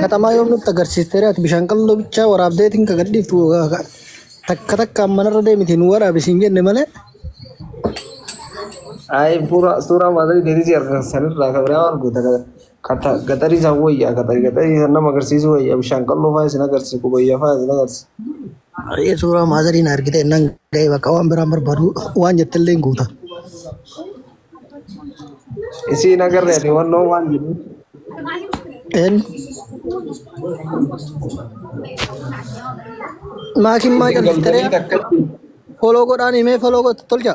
Katamaa yoom nutti agarsiisteera ati bishaan qalloo bichaa waraabdeetiin ka gadhiiftu takka takkaan manarra deemiti nu waraabi siin jenne malee. Ay suuraa maatarii deebii si argan sanirraa kan biraa waan goota gaxarii isaan wayyaa gaxarii isaan nama agarsiisu wayyaa bishaan qalloo fa'aa isin agarsiisu qubayyaa fa'aa isin agarsiisu. Ayee suuraa maazariin argite nan ga'e bakka waan biraan barbaadu waan jettellee hin guuta. Isiin agarree ati wannoo waan jedhu. Een maakin maa Isin callisteree galtanii takkatti. foloo godhaan himee foloo godhu tolcha.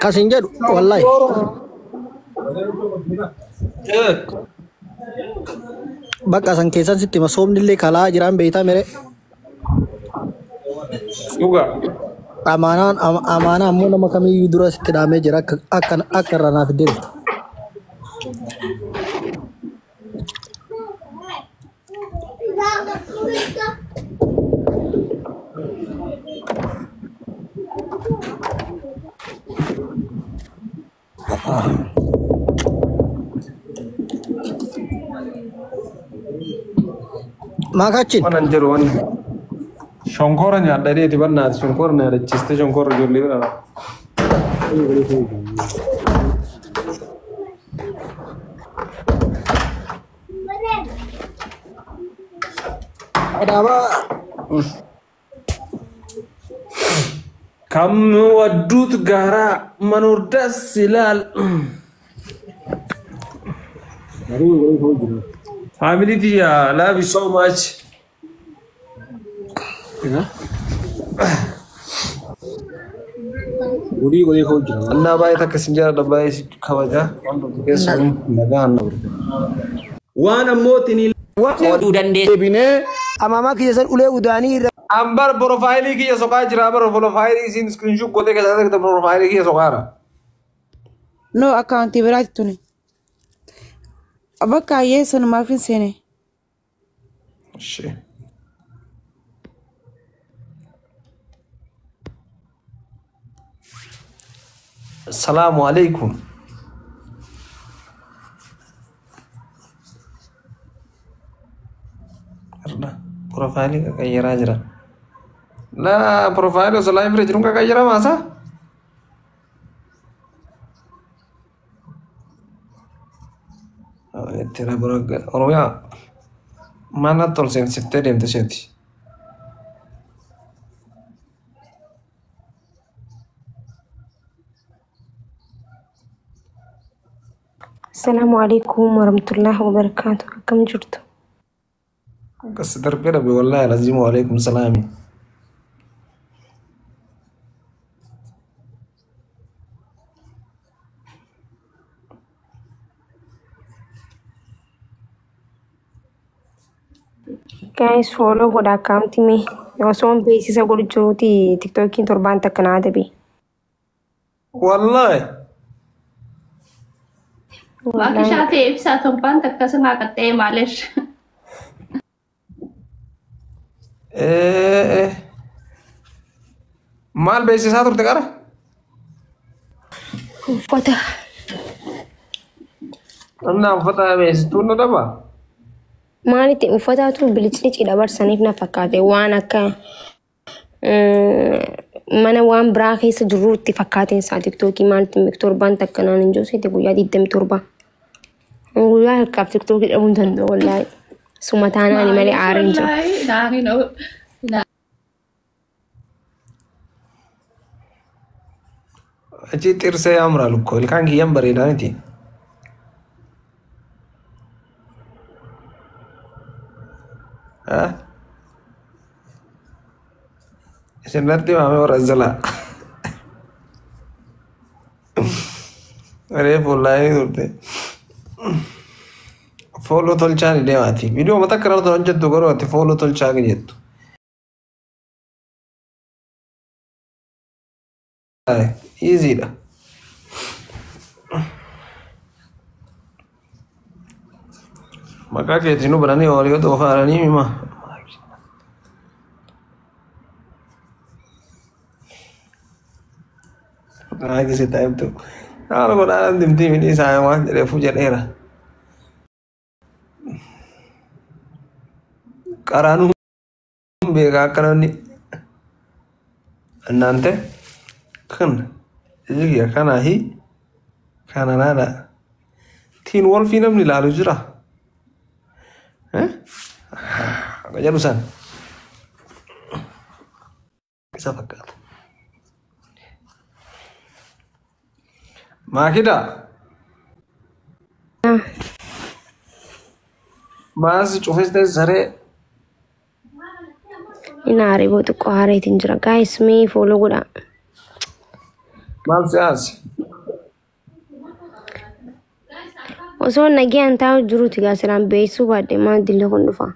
Kasin jedhu wallahi. Bakka san keessan sitti hima soomni illee kalaa jiraan beeytaa mere. Dhugaa. Amaanaan amaanaa ammoo nama kamiyyuu dura sitti dhaamee jira akka akka akka irraa naaf deebitu. Maakaachiin Waan an jedhu waan shonkoora nyaadha dheeti bannaati shonkoora na yaadachiiste shonkoora ijoollee bira. Adaabaa ከሚወዱት ጋራ መኖር ደስ ይላል። ፋሚሊ ቲያ ላቭ ዩ ሶ ማች። እና baay'ee takka isin jaalladha baay'ee isin kabaja. Waan tokko keessa nagaa hanna. Waan ammoo ittiin Qooduu dandeessu. deebinee Amaamaa kiyya san ulee udaanii irra Ambar profaayilii kiyya soqaa jira bara profaayilii isin iskiriinshuut gootee keessaa argite profaayilii kiyya soqaara. No, akkaawuntii biraati tuni. Bakka ayyee sanumaaf hin seene. Ishee. Salaamu alaikum. Profaayilii qaqayyaraa jira. Laa profaayilii osoo laayif bira jiruun qaqayyaraa maasaa? Oromiyaa mana tol seensiftee deemte isheeti. Assalaamu alaikum warahmatullahi wabarakaatu. Akkam jirtu? Akkas darbee dhabe wallaahi laziimu alaikum salaami. Guys, follow godha akkaawuntii mee osoo beeksisa godhu jiruuti tiktookiin torbaan takka naa adabe. Wallaahi. Wallaahi. Waaqishaa ibsaa torbaan takka sanaa qaxxee maalish. Maal beeksisaa turte qara? Uffata. Namni uffata beeksistuun na daba. Maalitti uffataatu bilicilici dabarsaniif na fakkaate waan akka mana waan biraa keessa jirruutti fakkaateen isaa tiktookii maalitti hin beeku torbaan takka naan hin jiru guyyaa 27. Guyyaa harkaaf tiktookii dhabuu hin danda'u wallaahi. Suma taanaani malee aariin jira. Wallaahi naani no. Achi xirsee yaamraa lukkoo ilkaan kiyyan bareedaa miti. Isin natti maamee warra jalaa. Reefu wallaahi turte. Fooloo tolchaa ni deemaati. Viidiyoo mata akka irratti hojjettu garuu ati fooloo tolchaa ni jettu. Easyidha. Maqaa keetiin nu bananii horii xoofaaranii hima. Naa kise taa'ibtu. Haala godhaan dimtii midhii isaa waan jedheefu jedheera. Qaraanuu beekaa akka namni እናንተ kan ijji kanaahi kana laala tiin wolfii namni ilaalu jira. Akka jedhu san isa fakkaata. Maakida maas cufiste saree. Inni aaree boo xiqqoo aareetiin jira. Guys, mee follow godhaa. Maal si aase? Osoo nagayaan taa'u jiruuti gaa siraan beeksisuu baadhee maal dillee kun dhufa.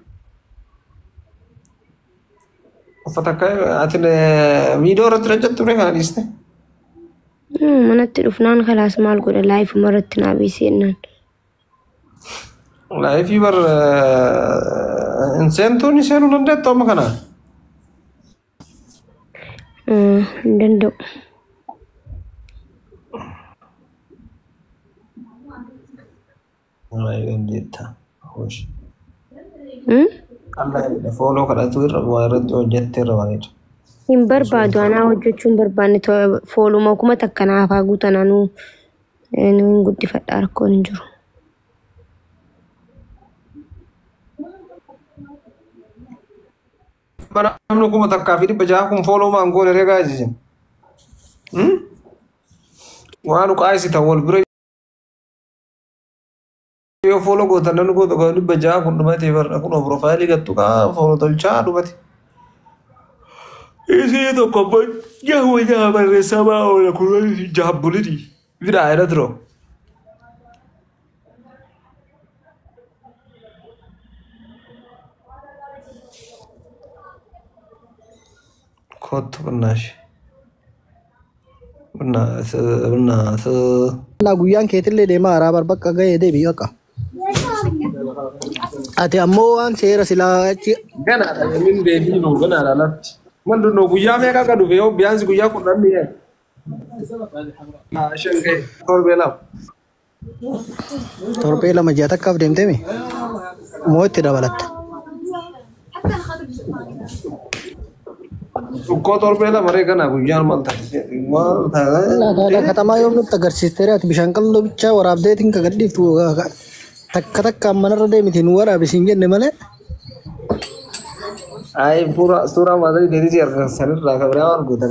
Uffata akka ati viidiyoo irratti hojjettu ture kana dhiiste. Manatti dhufnaan kalaas maal godha liveuma irratti naa beeksise jennaan. Live bar hin seentuu ni seenuu dandeettu amma kana. Hin danda'u. Dandeetta. Hosh. Allah follow kadhatu irra waa irratti hojjette irra bareeda. Hin barbaadu, anaa hojjechuu hin barbaanne. Followuma 1000 naaf haa guutan, anuu nu hin guddifadha, rakkoon hin jiru. Namni 1600 kun follow maan goone ree gaazisiin. Waan qaayisitan wal bira yoo follow gootan namni 1600 kun dhumate barra kun profile gattu kaa follow tolchaa dhumate. Isii tokko ammoo jahu jaha barreessaa maa oola kun jaabbulini. Biraa irra turoo. Kottu ብናሽ ብናት ብናት Na guyyaan keetillee deemaa haaraa bar bakka gahee deebii bakka. Ati ammoo waan seera silaa achi Ganaadha inni deebii nuu ganaadha lafti. Mandu nuu guyyaa meeqa akka dhufe yoo biyaansi guyyaa 10 ni yaadu. Shan ga'e torbee 2. Torbee 2 ji'a takkaaf deemteemi moo itti dabalatta? Dhukkoo torbee 2 ree ganaa guyyaan maal taate maal taate. Katamaa yoom nutti agarsiisteera ati bishaan qalloo bichaa waraabdeetiin ka gadhiiftu takka takkaan manarra deemiti nu waraabi siin jenne malee. Ay suuraa maatii keetii argan sanirraa kan biraa waan goota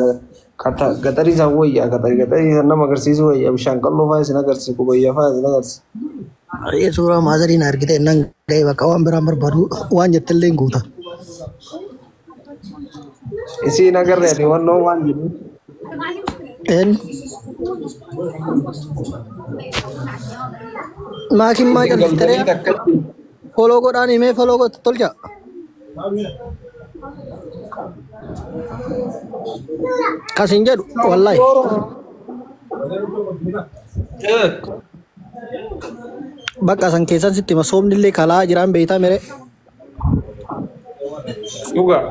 gaxarii isaan wayyaa gaxarii gaxarii isaan nama agarsiisu wayyaa bishaan qalloo fa'aa isin agarsiisu kubayyaa fa'aa isin agarsiisu. Ayee suuraa maazariin argite nan ga'e bakka waan biraan barbaadu waan jettellee hin guuta. Isiin agarree ati wannoo waan jedhu. Een maakiin maa callisteree Galtanii takkatti. Follow godhaan himee follow godhu tolcha. Kasin jedhu wallahi. Bakka san keessan sitti masoomni illee kalaa jiraan beeytaa mere. Dhugaa.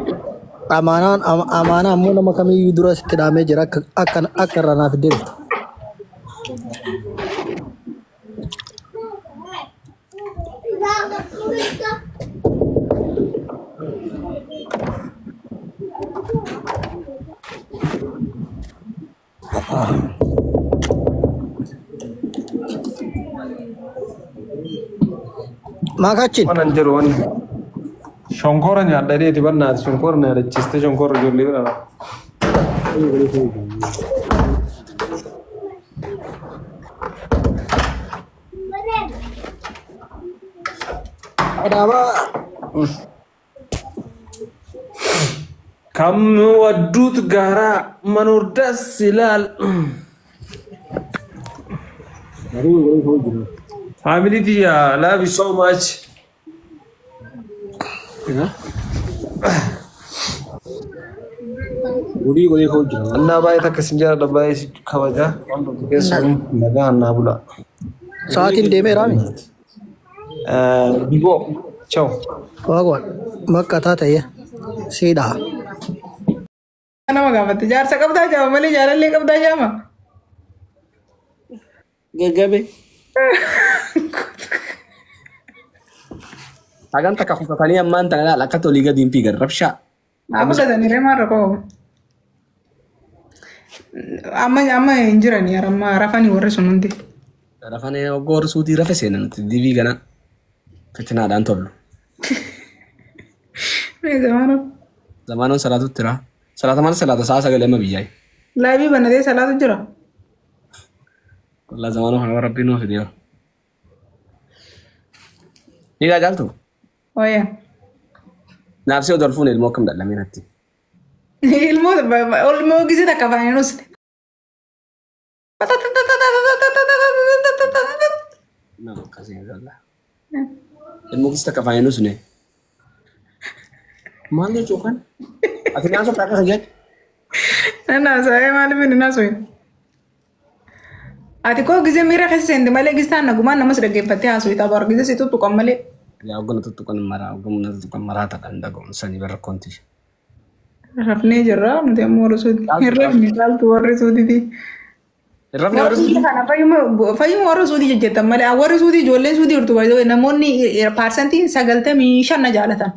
Amaanaan amaanaa ammoo nama kamiyyuu dura sitti dhaamee jira akka akka akka irraa naaf deebitu. Maakachin. Waan an jedhu waan shonkoora nyaadha dheeti bannaati shonkoora na yaadachiiste shonkoora ijoollee bira. Adaabaa. ከሚወዱት ጋራ መኖር ደስ ይላል። Family tiyya, love you so much. Annaa baay'ee takka isin jaalladha, baay'ee si kabaja. Waan tokko keessa nagaa annaa bula. Sa'aatiin deemeeraami. Bigoo ciao. Waaqoon bakka taatee siidhaa. Nama gaafatte jaarsa qabdaa jaama malee jaalallee qabdaa jaama. Gaggabe. Hagan takka kutatanii ammaan tana laal akka tolii gadi hin fiigan rabshaa. Amma gatanii maal rakkoo amma amma hin jirani amma rafanii warri sun hundi. Rafanii hoggoo warri suutii rafe seenan nuti dibii gana fitinaadhaan tollu. Mee zamaanoo. Zamaanoon salaatutti jira. Salaata maal salaata sa'a sagalee amma biyyaa'e. Laabii banatee salaatu jira. Wallaa zamaanoo kana rabbiin nuu fideera. Dhiigaa caaltu. Ooyyaa. Naafsi odol fuune ilmoo akkam dadhabee natti. Ilmoo ilmoo gisee takka afaan hin usne. Nama akkasii hin jalla. Ilmoo gisee takka afaan hin usne. Maal jechuu kan? Ati naan sotta akka sajjatti? Nan haasa'ee maaliif hin haasa'in? Ati koo gisee miira keessa seente malee gistaan nagumaan namas dhaggeeffattee haasa'u tapha gisee si tuttuqan malee. Yaa hoggana tuttuqan maraa hoggana tuttuqan maraa ta'an dhaga'uun sanii bara konti. Rafnee jirra nuti ammoo warri suuti. Hin rafne caaltu warri suutiiti. Hin rafne warri suutii? Kana fayyuma warri suutii jejjettan malee warri suutii ijoolleen suutii jirtu baay'ee namoonni paarsantiin 95 na jaalatan.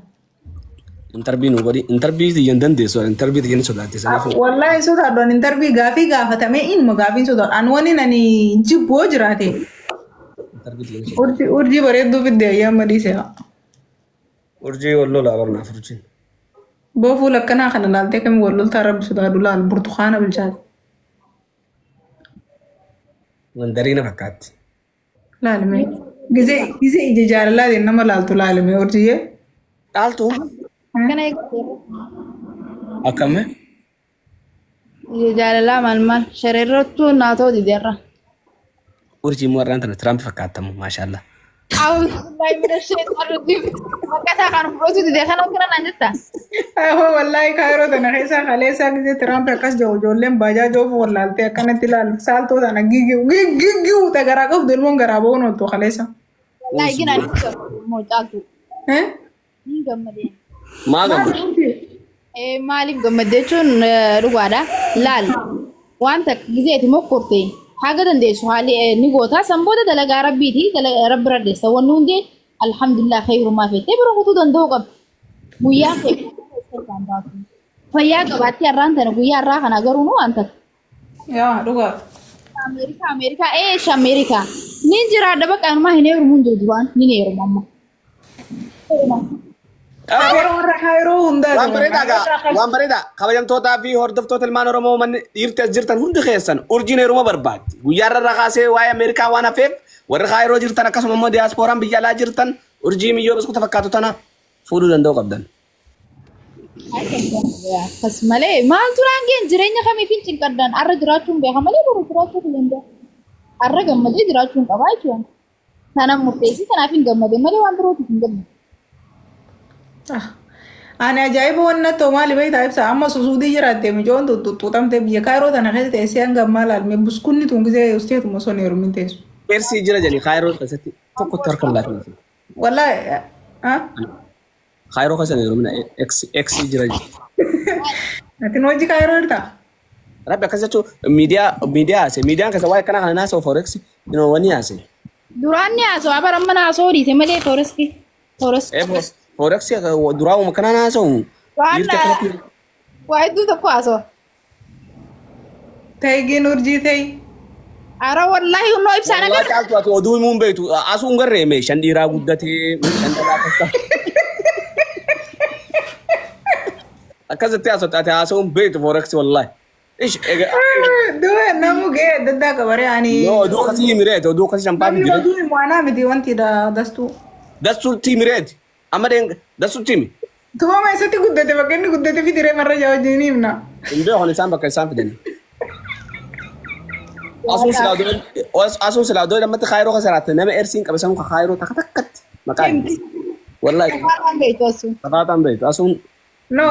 Intarbii nu godhi intarbii xiyyan dandeessu intarbii xiyyan sodaatti sanaaf. Wallaahi sodaadhaan intarbii gaafii gaafatamee inuma gaafiin sodaadha. Ani wani nani jibboo jiraate. Urjii bareedduu fidde ayyaama dhiise. Urjii wal lolaa barnaaf urjiin. Boo fuula akkanaa kana laaltee kami wal loltaa rabbi sodaadhu laal burtukaana bilchaate. Mandariina fakkaatti. Laalime. Gisee gisee ija jaalalaatiin nama laaltu laalime urjiyyee. Dhaaltu. Kana eeggatee. Akkami? Ija jaalalaa maal maal shareerrattuu naa ta'u dideerra. Urjii immoo har'aan tana Tiraamp fakkaattamu maashaallah. Awuzubillahi mina sheexaan rajiim. Maqaa isaa kan fudhatu didee kana akkana naan jetta. Ahoo wallaahi kaayiroo tana keessaa kaleessaa gisee Tiraamp akkas jedhu ijoolleen baajaa oofu wallaaltee akkanatti ilaalu saaltoo tana gigiu gigiu ta garaa qabdu ilmoon garaa ba'uun ooltu kaleessa. Wallaahi gina ni gammadee caaltu. Ni gammadee. Maa gammadde? Maaliif gammadde jechuun dhugaadha. Laal wanta giseeti mokkorte haga dandeessu haali ni goota san booda dalagaa rabbiiti rabbi raddeessa wanni hundi alhamdulillah khayrumaa feetee bira kutuu danda'uu qabdi. Guyyaa kee fayyaa qabaattee har'aan tana guyyaa har'aa kana garuu nu waan takka. Yaa dhugaa. Ameerikaa Ameerikaa eesha Ameerikaa ni jiraadha bakka anumaa hin heerumu hin jiru duraan ni heeruma amma. Waan bareedaa gaa waan bareedaa kabajamtootaa fi hordoftoota ilmaan Oromoo manni dhiirti as jirtan hundi keessan urjiin heeruma barbaaddi. Guyyaa irra kaasee waa'ee Ameerikaa waan hafeef warri Kaayiroo jirtan akkasuma immoo diyaaspooraan biyya alaa jirtan urjii miyyoo biskuta fakkaatu tana fuudhuu danda'u qabdan. Akkas malee maal turaan geen jireenya kamiif hin cinqaddan arra jiraachuun beeka malee boru jiraachuu hin danda'u. Arra gammadee jiraachuun qabaa jechuudha. Sana murteessi kanaaf hin gammadee malee waan birootiif hin gammadu. Ani ajaa'iba wanna ta'u maali beektaa ibsa amma susuudii jiraatte micoon tuttuutamte biyya kaayiroo tana keessa teessee hanga ammaa laalme buskunni tun gisee usteetuma osoo hin heerumin teessu. Eersii jira jedhanii kaayiroo keessatti tokkotti harka hin laatin. Wallaahi Kaayiroo keessa hin heerumin eeksii jira jedhanii. Atiin hojii kaayiroo jirtaa? Rabbi akkas jechuun miidiyaa miidiyaa haase miidiyaan keessa waa'ee kana kana naasa'u forex wanni haase. Duraan ni haasa'u bara amma naasa'u dhiise malee forex. Forex. Forex duraa uuma kana naasa'u. Waan waa hedduu tokko haasa'u. Ta'e gin urjii ta'e. Ara wallaahi hunnoo ibsaan agarra. Caaltu ati oduu himuun beektu asuu hin garree mee shan dhiiraa guddatee shan dhalaa akkas Akkasitti haasa'u ati haasa'uun beektu forex wallaahi. Ish egaa. Du'a namu gahee adda addaa qabaree ani. Yoo oduu akkasii himireeti oduu akkasii shanfaa Namni oduu himu anaa miti wanti dastuu. Dastuutti himireeti. Amma deen dastuutti himi. Tumama eessatti guddate bakka inni guddate fidiree marra jaa wajjin himna. Hin beekan isaan bakka isaan fidani. Asuun silaa iddoo lammatti kaayiroo keessa jiraatte nama ersiin qabe sanuu kaayiroo takka takkatti maqaa himti. Wallaahi. Safaataan beektu asuun. Safaataan beektu asuun. No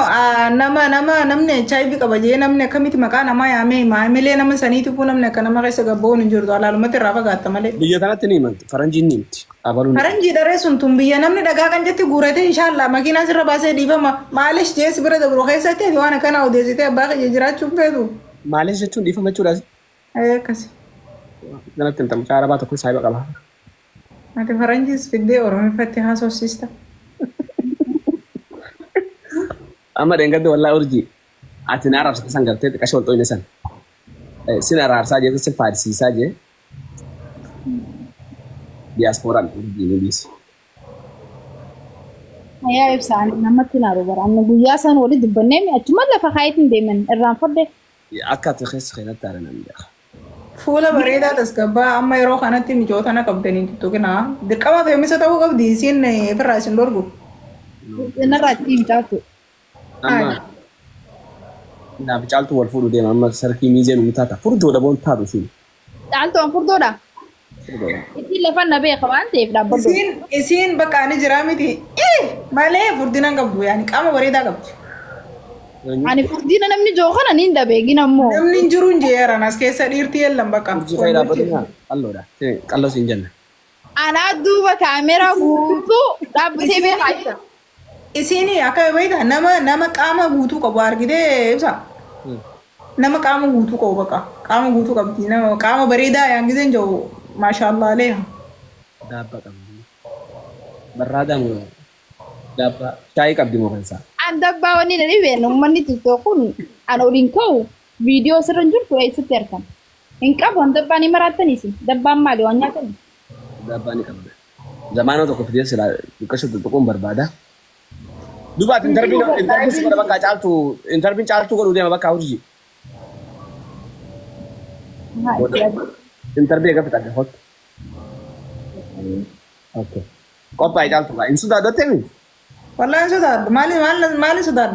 nama nama namni HIV qaba jee namni akkamitti maqaa namaa yaamee maamilee nama saniitiifuu namni akka nama keessa gabba'uun hin jirtu alaalumatti irraa fagaatta malee. Biyya kanatti ni himamti faranjiin ni himti. Abaluun. Faranjii dharee sun tun biyya namni dhagaa kan jetti guuratee inshaallaa makiinaa sirra baasee dhiifama maalish jees bira dabru keessatti ati waan akkana odeessitee abbaa kiyya jiraachuuf feetu. Maalish jechuun dhiifama jechuudha. Akkasi. Kanatti hin tamu arabaa tokko saayiba qaba. Ati faranjiis fiddee Oromiffatti haasofsiista. Amma dheengadde wallaa urjii ati na arabsite san gartee xiqqashe wal xooyne san. Sin araarsaa jee sin faadisiisaa jee. Diyaaspooraan urjii ni dhiisi. Yaa ibsa ani namatti naaru bara. Ani guyyaa isaan walitti dubbannee achuma lafa kaayitiin deeman irraan fadde. Akka ati keessa keenyatti haala namni beeka. Fuula bareedaa tasgabbaa amma yeroo kanatti micootana qabdanii tuttuqinaa. Dirqama fe'umsa ta'uu qabdi isiin ofirraa isin dorgu. Narraa itti himtaatu. Amma naaf caaltu wal fuudhu deema amma sarkii miizeen uumuu taata. Furdoo dhaboon taatu siin. Caaltuun furdoodha. Ittiin lafa na beeka waan ta'eef dhaabbadhu. Isiin bakka ani jiraa miti malee furdina hin qabdu yaani qaama bareedaa qabdi. Ani furdina namni joo kana niin dhabeegin ammoo. Namni hin jiru hin jeeran as keessa dhiirti yeellan bakka. Urjii fayi dhaabbatu qalloodha. Qalloo siin jenna. Anaa duuba kaameraa guutuu dhaabbatee beekaa jira. Isiin akka beektaa nama qaama guutuu qabu argitee ibsa. Nama qaama guutuu qabu bakka qaama guutuu qabdi nama qaama bareedaa yaan giseen jiru maashaallah aleeha. Daabba qabdi. Barraadaa moo daabba shaayii qabdi moo kan isaa? An dabbaa wanni na dhibeen uummanni xixiqqoo kun an oliin ka'u viidiyoo sirra hin jirtu eessatti argama. Hin qabu an dabbaa ni maraattaniis dabbaan maali waan nyaatani? Dabbaa ni qabda. Zamaanoo tokko fidee silaa xiqqasho tuttuquun barbaada. Duuba ati intarviin si godha bakka caaltu intarviin caaltuu godhuu deema bakka hojii. Intarvii eega fixadhe hottu. Okay. Qophaa'e caaltu gaa. Hin sodaadhattee mi? Wallaan sodaadha maali maali sodaadha.